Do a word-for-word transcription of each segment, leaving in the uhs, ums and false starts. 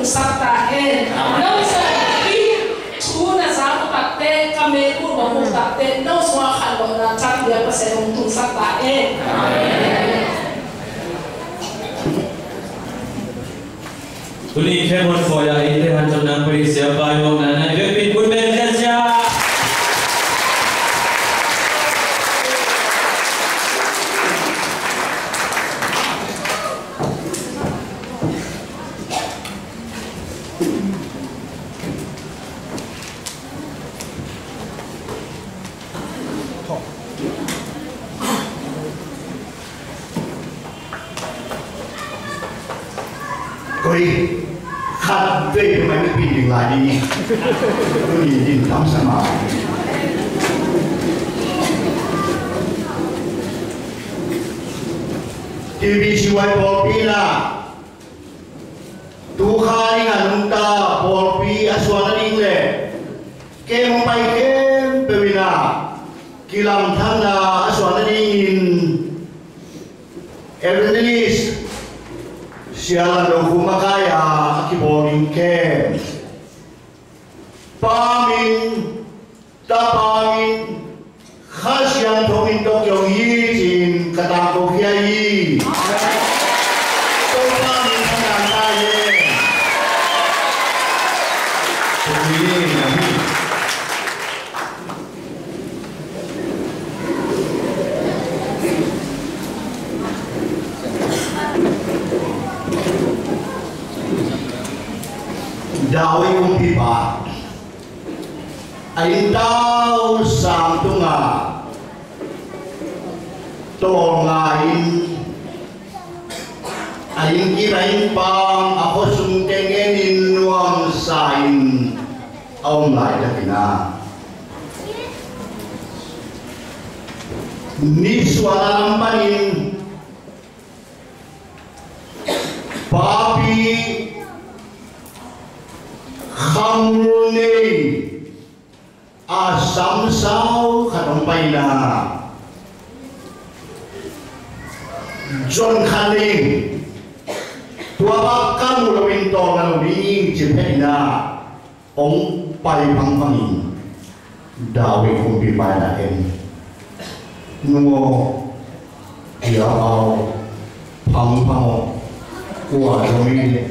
Sak ta hen. No sungah hih thu na za uh takte, ka mel uh na uh takte, no sungah khanlawhna thak bia Pasian hong tungsak ta hen. Tuni Kemon Foya i te han tawh nang pui siapa i mawkna nai vekpin kun bek ziazia. Koi khat vei peuhmah i pin ding lai ding hi. Tuni din tam sa mah. T B C Y pawlpi in ah tu kha ding a nungta pawlpi a suan nading le kem hong pai khempeuh in ah kilamdanna a suan nadingin Evangelist Sia Lam Lo Khum makai a a kibawl ding kem Pa min, Tapa min, Kha Siangtho min tawh ki-ong hi ci-in ka tangko khia hi. Topa min thangahn ta hen. David kumpipa a inntau sang tungah tawlnga-in a innkip a innpang a khuasung teng en in nuamsa-in a om laitakin ah nisuahna lam panin papi khamul nei a samsau khat hong pai in ah zon khat nei tua pa ka mu loin tawlnga lo ding ci phet in ah hong pai phangphang in David kumpipa in ah en. Nung aw, tia aw, phangphang aw, kua zong hi le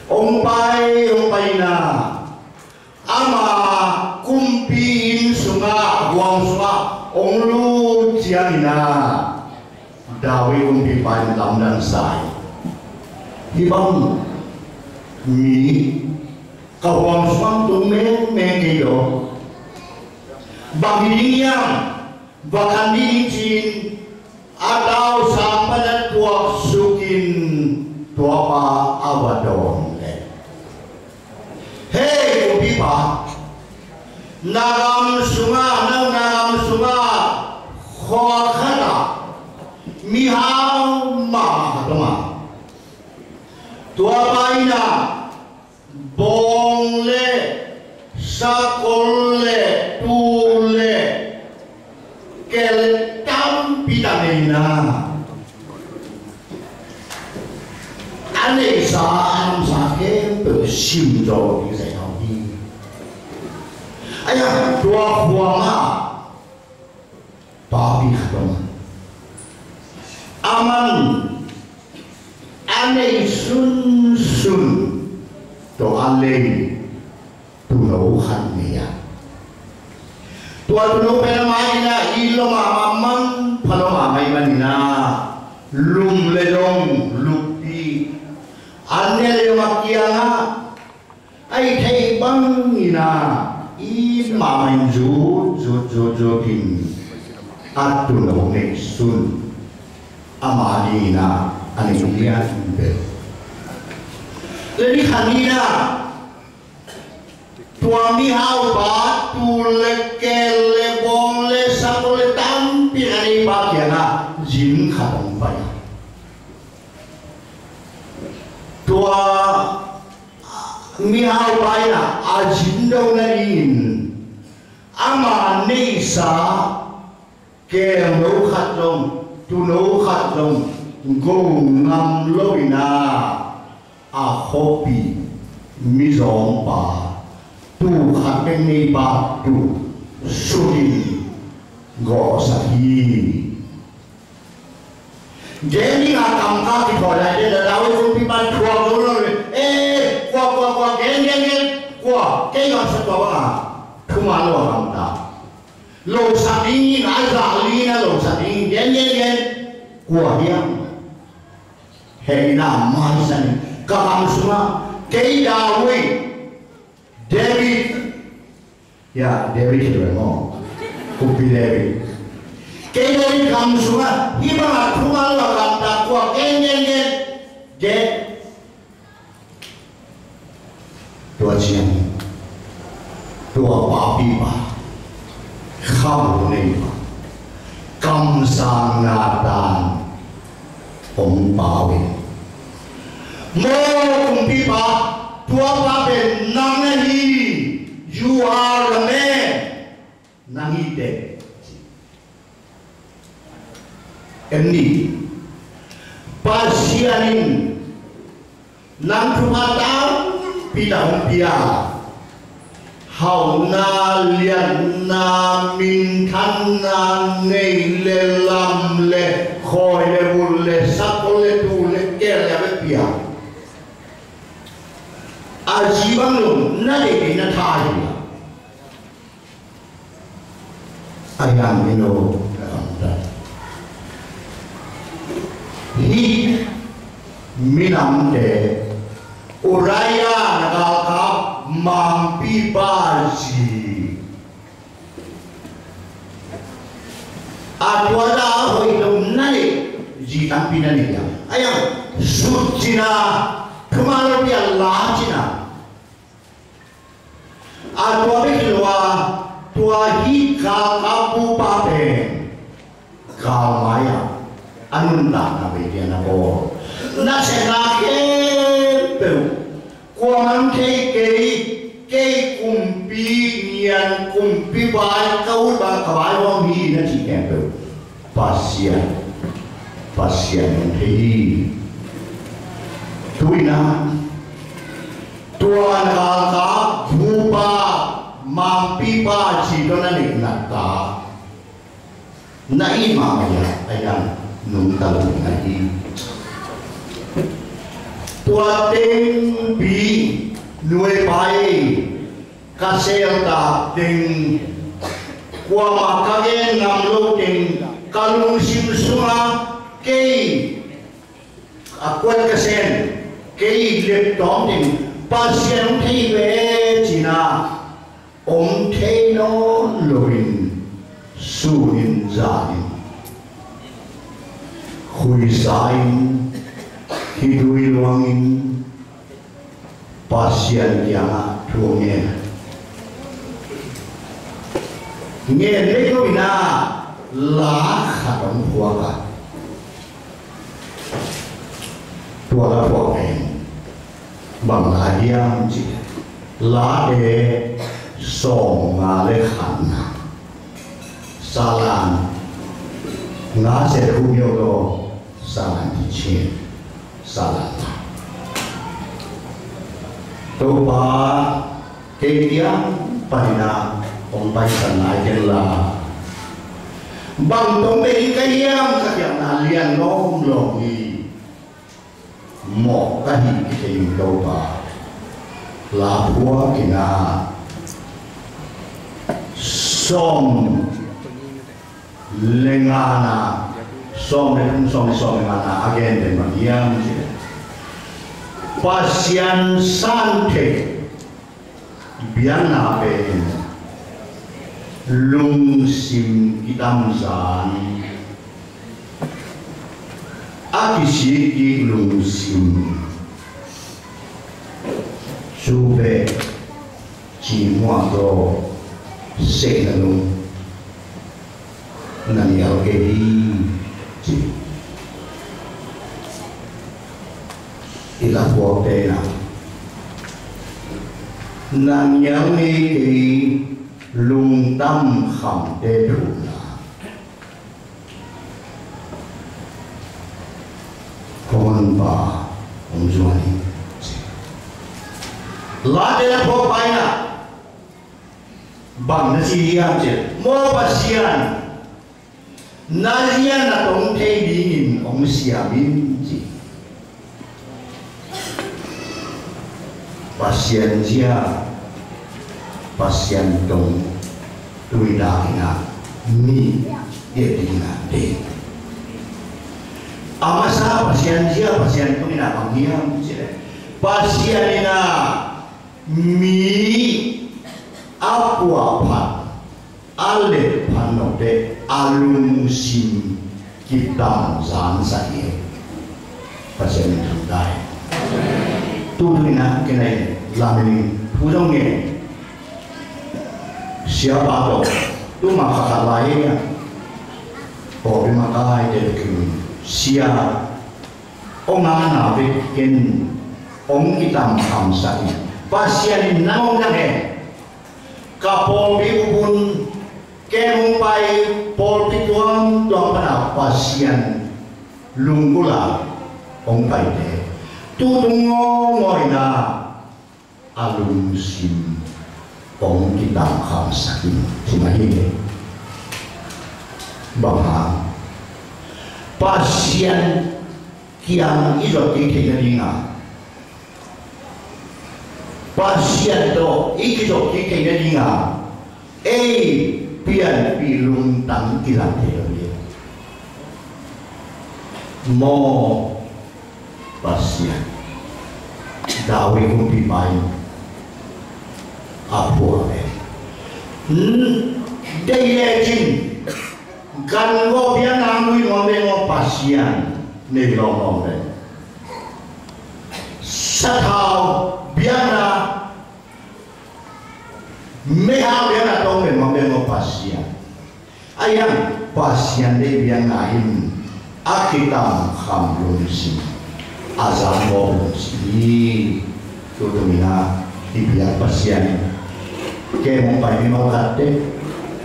hong pai hong pai in ah ama kumpi inn sungah, huang sungah hong lut ciangin ah David kumpipa in lamdang sa hi. Hih bang mi ka huang sungah tung mengmeng kei lo. Bang hi ding hiam? Va khan ding hi ci-in a tausang pan a tuaksukin tua pa a va dawn leh, hei kumpipa, na gam sungah, na, na gam sungah khua khatah mihau mahmah khat om a, tua pa in ah bawng le sakol le tul le kel tampi tak nei in ah a neihsa a namsa khempeuh sim zo ding zai hau hi. Aia tua khuangah papi khat om a, aman a nei sunsun tawh a lei tuuno khat nei a, tua tuuno pen amah in ah it lua mahmah, manpha lua mahmah ahih manin ah lum le long luppi an ne le long a kiangah a it theih bangin ah it mahmah in zut zut zut zut in a tuuno neihsun ama dingin ah a nei lianpen. Le ni khat ni in ah tua mihaupa tul le kel le bawng le sakol le tampi a neipa kiangah zin khat hong pai. Tua mihaupa in ah a zin do nadingin ama neihsa kelno khat zong, tuuno khat zong go ngam lo in ah A khuapi mizawngpa, tuu khat bek neipa tuu sutin gawhsak hi. Gen ding a kamka kithawi lai teh, David kumpipa in thuak zo lo le, eh, kua, kua, kua, gen, gen, gen, kua, kei gawhsak tua bang a thuman lo a kamta. Losak ding in, a zak ding in, a losak ding in, gen, gen, gen, kua hiam? Hehna maisan in, ka kam sungah, kei David, David, ya, David hi lo maw. Kumpi David. Kei David kam sungah hih bangah thuman lo a kamta kua, gen, gen, gen, gen. Tua ciang, tua papipa, khabu neipa, kamsang Nathan hong pau in, maw kumpipa, tua pa pen nang na hi, you are the man. Nang hi teh. En ni. Pasian in nang thupha tampi tak hong pia. Hauhna, liatna, minthanna, neih le lam le, khawi le vut le, sakol le tuu le, kel le a bek pia. A zi bang lo, na deih deih na tha hi a. A hiang in lo, na kamta. Hih minamte, Uriah na galkap mangpipa zi. A tua za a hoih lo na neih, zi tampi na neih a. A hiang, sut cina, thuman lo pia la cina. A tua bek hi lo a, tua hih galkap bupa pen galmai-ah a nuntakna vei dia na bawl. Nasepna khempeuh, kuaman thei kei, kei kumpi ngian, kumpi vai ka ut bang ka vai huam hi na cih khempeuh Pasian, Pasian hong thei hi. Tu in ah, tua na galkap bupa, mangpipa ci tawh na neih na ta, na it mahmah hi a, a hiang nungta lo na hi. Tua tengpi nuai pai ka seltak teng, kuamah ka gen ngam lo teng, ka lungsim sungah kei a kuat ka sen, kei leptawm teng Pasian hong thei ve cina, om thei nawn loin sun in zan in, khuisa in, khitui luangin, Pasian kiangah thu ngen. Ngen bek lo in ah la khat hong phuak a. Tua la phuak pen bang la hiam cih leh, Late sawmnga le khatna. Salan nga se khu myo to, salan ti chin, salan la. Topa, kei kiang panin ah hong paisan lai kei la. Bang tawh bei ka hiam, ka kiang na lian lawmlawm hi. Mawh ka hih kithei in Topa, la phuak in ah, sawm le ngana, sawm le thum, sawm le sawm le ngana a gen den bang hiam cih leh, Pasian san thei biakna pen lungsim kitamzan, a kisik kik lungsim, cu ve, ci muak lo, seihna lung, na nial kei hi, ci. I la phuakte na, na nial ngei kei, lungdam khamte thuhna. Kong honpa hong zuan hi, Late na phawk pa in ah bang na ci hiam cih leh, maw Pasian, na lian a tong thei dingin hong siam in ci. Pasian zia, Pasian tong, tui dak in ah mi, dia ding in ah ding. A masa Pasian zia, Pasian tong in ah bang hiam cih leh, Pasian in ah mi a puahphat, a let phat nop teh a lungsim kitam zansak hi. Pasian min thang ta hi. Tu tu in ah kei nai lamin thu zong ngen. Siapa tawh tu ma kha khat lai hi a, pawlpi makaite tawh kimu in, sia, hong a na vek ken, hong kitam khamsak hi. Pasian in nang hong dang hen. Ka pawlpi up un, ken hong pai, pawlpi tuamtuam pan a Pasian lunggulh a hong paite, tu tung ngawngawina a lungsim hong kitam khamsak in, ci mah hi. Bang hang? Pasian kiang i zot kik theih nading a, Pasian tawh i kizop kik theih nading a, ei pianpih lungtang kilang thei lo hi. Maw Pasian, David kumpipa in a phuak e. Hmm, deih lecin, gan vawh biakna lui nuam ve maw Pasian, nei lawmlawm ve. Sathau biakna, meihau biakna tong ve maw, ve maw Pasian. A hiang Pasian deih biakna in a kitamkham lungsim, a zangvawh lungsim hi. Tu tung in ah i biak Pasian in, kem hong pai mimal khat teh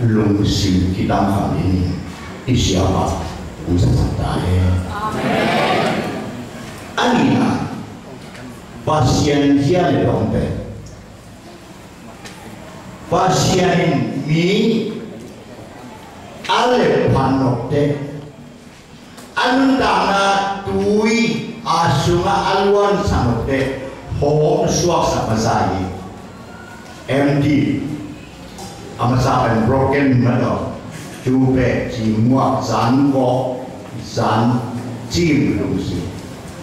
lungsim kitamkham dingin i siapa hong zat ta hen. Amen. A nihna, Pasian zia le dongte. Pasian in mi a let phat nop teh, a nuntakna tui a sungah a luansak nop teh, hong suaksak masa hi. Empty. A masa pen broken mah tawh. Cu pek, ci muak, zan kawh, zan cim lungsim.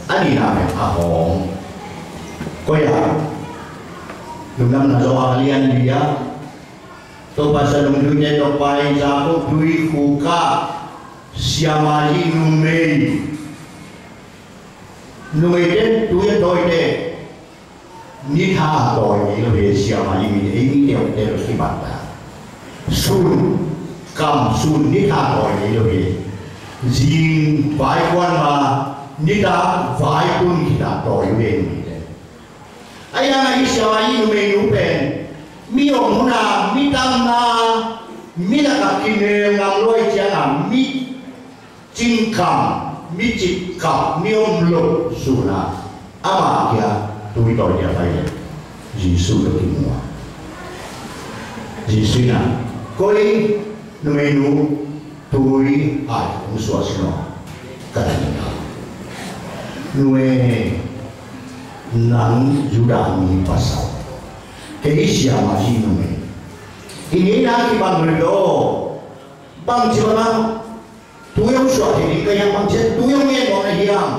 A nihna pen a hawm. Koi ah? Lungdamna Johan a lian li ah, Topa Sialam Tui te tawh pai, Jakob Tui khukah, Siamah Zi numei, numeite tui a tawi te, nitha tawi ngei lo hi. Siamah Zi mite, ei mite hong tel lo kibat ta. Sun, kam sun nitha tawi ngei lo hi. Zing vai kuan ma, nitha vai tun khita tawi lo hi mite. A hiang a i Siamah Zi numeinu pen, mi om hun a, mi tamna, mi lakah kinel ngam lua ahih ciangin, mi cingkam, mi cipkap, mi om lo sun a, ama kia tui tawi dia pai leh, Jesuh tawh kimu a. Jesuh in ah, koi numeinu tui ai hong suah sin aw, ka dang in ah. Nue, nang Judah mi pasal, kei Siamah Zi numei. I ngeina kibang lo hi lo. Bangci bang a tui hong suah thei ding ka hiam, bangci a tui hong ngen mawk na hiam?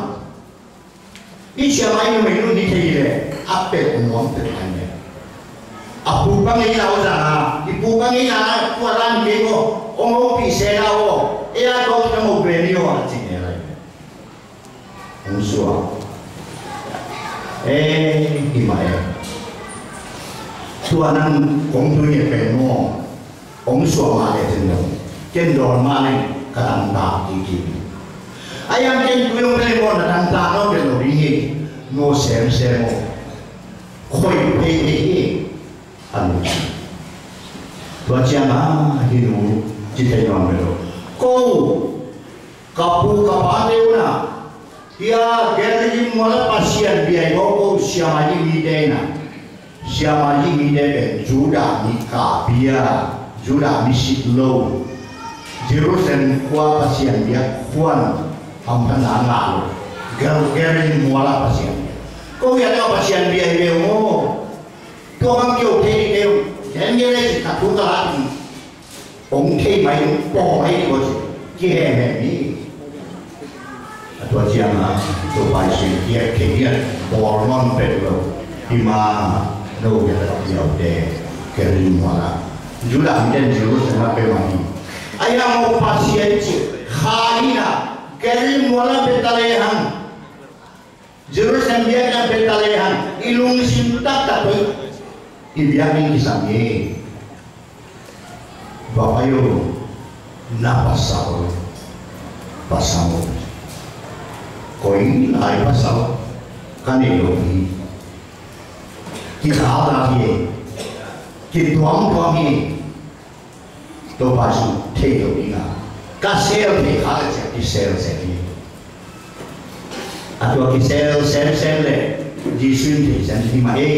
I Siamah Zi numeinu hi thei leh a pek nuam pek lai leh, a pupa ngeina uh zang a, i pupa ngeina tua dan kei maw, hong hopih se na aw, ei a tawh kita mo brand new a ci nge lai leh. Hong suah. Eh, hi mah e. Tua nang kong tui nge pen maw, hong suah mah leh ten lo, ken dawn mah leh ka tangtak kiki. A hiang ken tui hong pen maw, na tangtak nawn pen lo ding hi. No semsem maw, khoih phei phei hi. A nu. Tua ciang a hih nu ci thei nawn ve lo. Ko, ka pu ka pate un ah, hia Galilee mual ah Pasian bia i bawl ko, Siamah Zi mite in ah, Siamah i mite pen Judah mi kahbia, Judah mi sit lo, Jerusalem khua Pasian biak khuan hamphatna ngah lo, Ger-, Gerizim mualah Pasian bia. Ko hian a Pasian bia hi ve maw. Tua bang kio thei ni keu, Daniel le si khat thu ka la ding. Hong thei mai, hong pawng mai ko ci, kihemhem ni. A tua ciang a, Topa Jesu kiat thei ni a, bawl man pet lo. Hi ma, no ya ta kiau te, Gerizim mualah. Judah miten Jerusalem a pe ma hi. Ai a mo Pasian ci, kha hi na, Gerizim mualah pe ta le hang. Jerusalem biakna pe ta le hang, i lungsim taktak tawh i biakna kisam hi. Bapayo, na pasal, pasal. Koi lai pasal, ka nei lo hi. Kidalna hi, kituamtuam hi. Topa Jesu thei lo ding a, ka sel thei kha le ciah kiselsel hi. A tua kiselselsel le Jesu in thei sem hi mah e.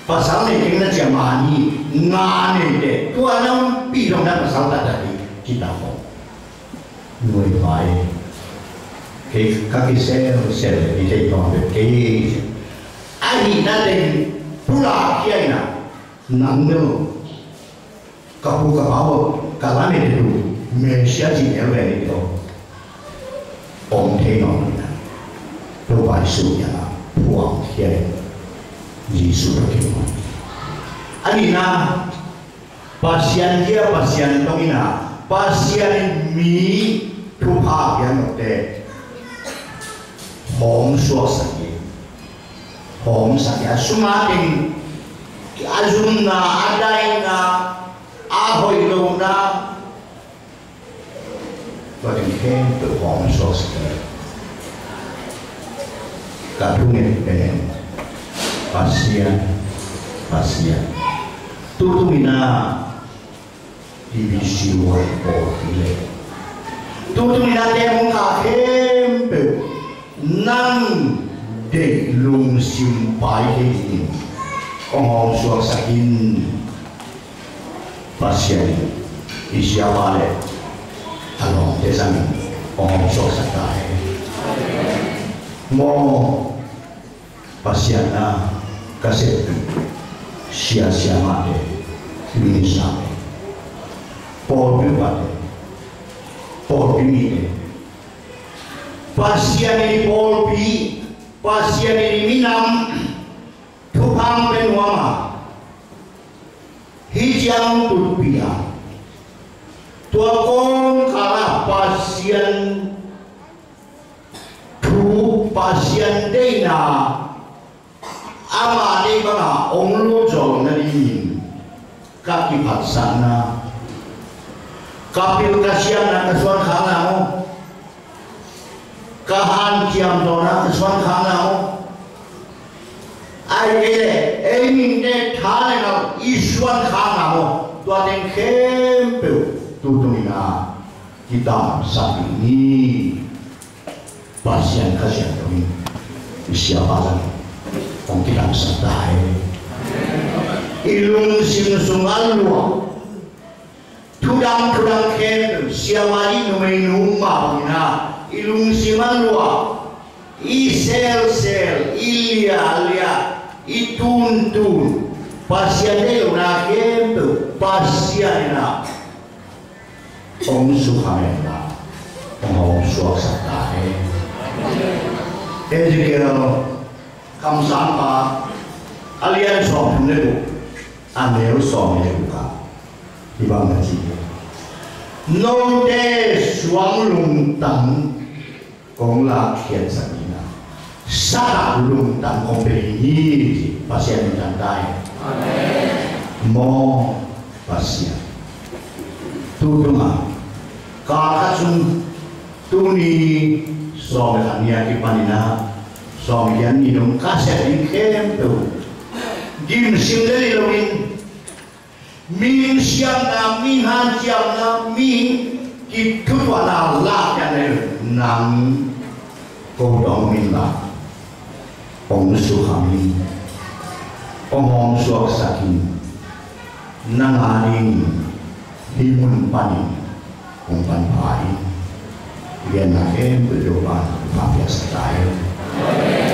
Pasal nei keng na ciah mah ni, nga nei te, tua na pi dong na pasal ta ta hi, kita ko. Nuai pai. Kei ka kiselsel le, i thei tawm bek kei. A hi na teng, pula kia i na, nang no. Ka pu ka pau, ka lamet tu, Messiah ci neu ve ni tawh. Om thei nawn lo na. Topa Jesu ina, phuang khia in. Jesu ka kei nawn. A nihna, Pasian hia, Pasian tawh ina, Pasian in mi thupha piak nopte. Hong suaksak in. Hong sak in. A sungah teng, a zumna, a daina, a hoih lohna, tua teng khempeuh hong suaksak hi. Ka thunget pen Pasian, Pasian. Tutung ina T V C one pawlpi le tutung ina te hong kah khempeuh nang deih lungsim pai thei dingin hong hong suaksak in. Pasian in i siapa le a lawmte zangin hong hong suaksak ta hen. Maw Pasian na ka seppi sia siamahte, ministerte, pawlpi upate, pawlpi mite, Pasian in i pawlpi, Pasian in i minam thupha hong pia nuam a, hih ciang tutpih a, tua kawmkal ah Pasian thu, Pasian deihna, ama deih banga hong lut zawh loh nadingin ka kiphatsakna, ka pil ka siamna ka suan khakna maw, ka hanciam zawhna ka suan khakna maw, ahih kei leh ei mite tha le ngal i suan khakna maw, tua teng khempeuh tutung ina kidamsak ding hi. Pasian Kha Siangtho in i siapa zang hong kidamsak ta hen. I lungsim sung a luah, thudang thudang khempeuh, siamah i numeinu mah bangin ah i lungsim a luah, i selsel, i liahliah, i tuntun, Pasian deih lohna khempeuh Pasian in ah hong sukha hen la, hong hong suaksak ta hen. Ezekiel kamsangpa a lian sawmthum le guk, a neu sawm le guk ah hih bang na ci hi. Note suang lungtang kong lakkhiatsak ding a, satak lungtang kong pia ding hi, ci Pasian in tangtai. Amen. Maw Pasian. Tutung a, kal khat sung, tuni sawm le khat ni a kipan in ah, sawm le giat ni dong ka sep ding khempeuh gimsim lel hi loin, mihing siamna, mihing hanciamna, mihing kithutuahna lak ciat lel nang ko dong min la, hong sukham in. Kong hawm suaksak in, nang a dingin hih mun panin kong pan pha in. Lianna khempeuh Topa'n pha piaksak ta hen.